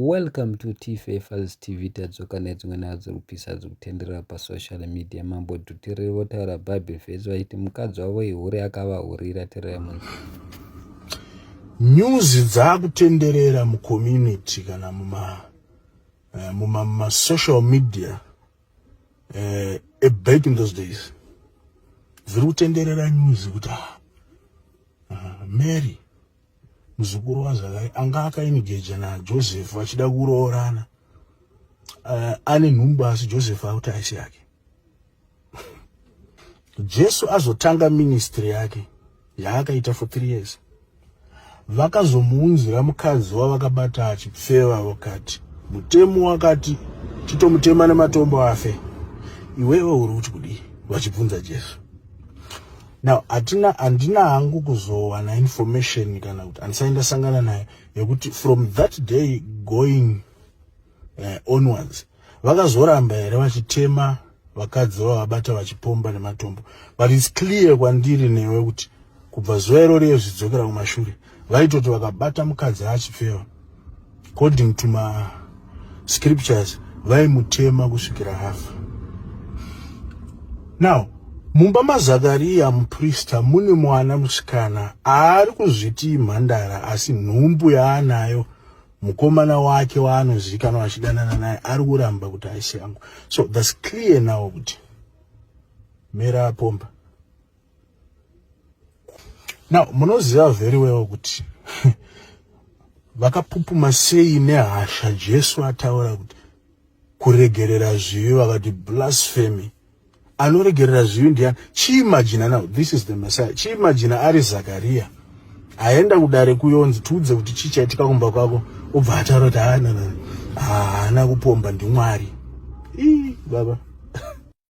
Welcome to Tfafers TV. Tadzoka nedzimwe nhau dziri kupisa dziri kutenderera pasocial media. Mambo Dhuterere votaura Bible verse vachiti mukadzi wavo ihure akavahurira. Tererai munzwe. News dzakutenderera mucommunity kana muma muma muma social media back in those days dziri kutenderera news kuti Mary muzukuru waZakai anga akaengeja naJoseph vachida kuroorana, ane nhumbu, asi Joseph akuti aisi yake. Jesu azotanga ministry yake yaakaita for 3 years, vakazomuunzira mukadzi wavakabata achipfeva, vakati mutemo wakati titomutema nematombo afe, iwewe uri kuti kudii? Vachibvunza Jesu. Now hatina, handina hangu kuzowana information kana kuti handisai ndasangana nayo yekuti from that day going onwards vakazoramba here vachitema vakadzi vavabata vachipomba nematombo. But it's clear kwandiri newe kuti kubva zuva iroro zvidzokera kumashure, vaitoti vakabata mukadzi achipfeva, according to mascriptures, vaimutema kusvikira afa. Now mumba maZakariya muprista mune mwana musikana aari kuzviti imhandara, asi nhumbu yaanayo mukomana wake waanozivikanwa achidanana naye ari kuramba kuti aisi yangu. So that's clear now kuti Mary apomba. Now munoziva very well kuti vakapupuma sei nehasha Jesu ataura kuti kuregerera zvivi, vakati blasphemy, anoregerera zvivi ndiani? Chiimagina now, this is the Messiah. Chiimagina ari Zakariya aenda kudare kuyonzi tiudze kuti chii chaitika kumba kwako, obva ataura kuti haana kupomba, ndiMwari. Ii baba.